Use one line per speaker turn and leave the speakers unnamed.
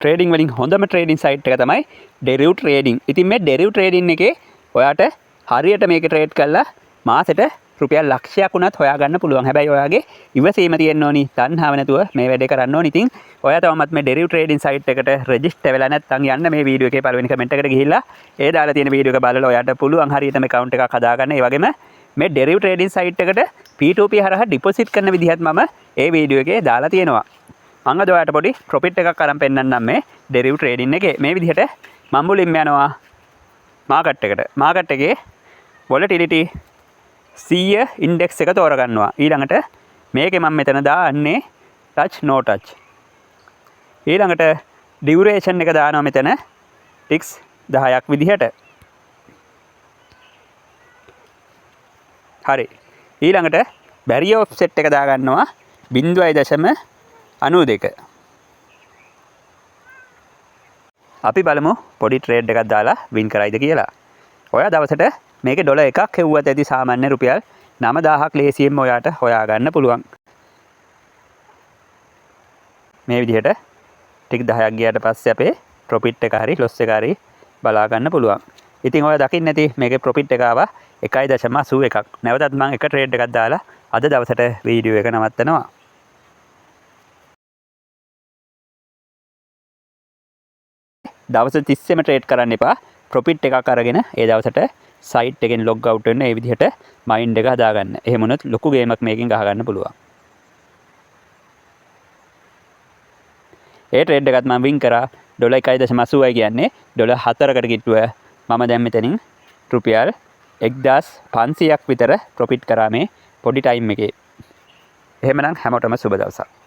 Trading වලින් හොඳම trading site එක තමයි ඩෙරිව් ට්‍රේඩින්. ඉතින් මේ ඩෙරිව් ට්‍රේඩින් එකේ ඔයාට හරියට මේක ට්‍රේඩ් කරලා මාසෙට රුපියල් ලක්ෂයක් වුණත් හොයාගන්න පුළුවන්. හැබැයි ඔයාගේ ඉවසීම තියෙන්න ඕනි, තණ්හාව නැතුව මේ වැඩේ කරන්න ඕනි. ඉතින් ඔයා තවමත් මේ ඩෙරිව් ට්‍රේඩින් සයිට් එකට රෙජිස්ටර් වෙලා නැත්නම් යන්න මේ වීඩියෝ එකේ පළවෙනි කමෙන්ට් එකට ගිහිල්ලා ඒ දාලා තියෙන වීඩියෝ එක බලලා ඔයාට පුළුවන් හරියටම ඇකවුන්ට් එකක් හදාගන්න. ඒ වගේම මේ ඩෙරිව් ට්‍රේඩින් සයිට් එකට P2P හරහා ඩිපොසිට් කරන විදිහත් මම ඒ වීඩියෝ එකේ දාලා තියෙනවා. මං අද ඔයාලට පොඩි ප්‍රොෆිට් එකක් අරන් පෙන්නන්නම් මේ ඩෙරිව් ට්‍රේඩින් එකේ. මේ විදිහට මම මුලින්ම යනවා මාකට් එකට. මාකට් එකේ වොලටිලිටි 100 ඉන්ඩෙක්ස් එක තෝරගන්නවා. ඊළඟට මේකේ මම මෙතන දාන්නේ ටච් නෝ ටච්. ඊළඟට ඩියුරේෂන් එක දානවා මෙතන ටික්ස් 10ක් විදිහට. හරි. ඊළඟට බැරියර් ඔෆ්සෙට් එක දාගන්නවා 0.92. අපි බලමු පොඩි ට්‍රේඩ් එකක් දාලා වින් කරයිද කියලා. ඔයා දවසට මේකේ ඩොලර් එකක් හෙව්වත් ඇති සාමාන්‍ය රුපියල් 9000ක් ලේසියෙන්ම ඔයාට හොයාගන්න පුළුවන්. මේ විදිහට ටික 10ක් ගියාට පස්සේ අපේ ප්‍රොෆිට් එක හරි ලොස් එක හරි බලා ගන්න පුළුවන්. ඉතින් ඔයා දකින්න ඇති මේකේ ප්‍රොෆිට් එක ආවා 1.81ක්. නැවතත් මං එක ට්‍රේඩ් එකක් දාලා අද දවසට වීඩියෝ එක නවත්තනවා. දවස් 30ෙම ට්‍රේඩ් කරන්න එපා. ප්‍රොෆිට් එකක් අරගෙන ඒ දවසට සයිට් එකෙන් ලොග් අවුට් වෙන්න ඒ විදිහට මයින්ඩ් එක හදාගන්න. එහෙම වුණොත් ලොකු ගේමක් මේකෙන් ගහ ගන්න පුළුවන්. ඒ ට්‍රේඩ් එකත් මම වින් කරා. ඩොලර් 1.80යි කියන්නේ ඩොලර් 4කට කිට්ටුව. මම දැන් මෙතනින් රුපියල් 1500ක් විතර ප්‍රොෆිට් කරා මේ පොඩි ටයිම් එකේ. එහෙමනම් හැමෝටම සුබ දවසක්.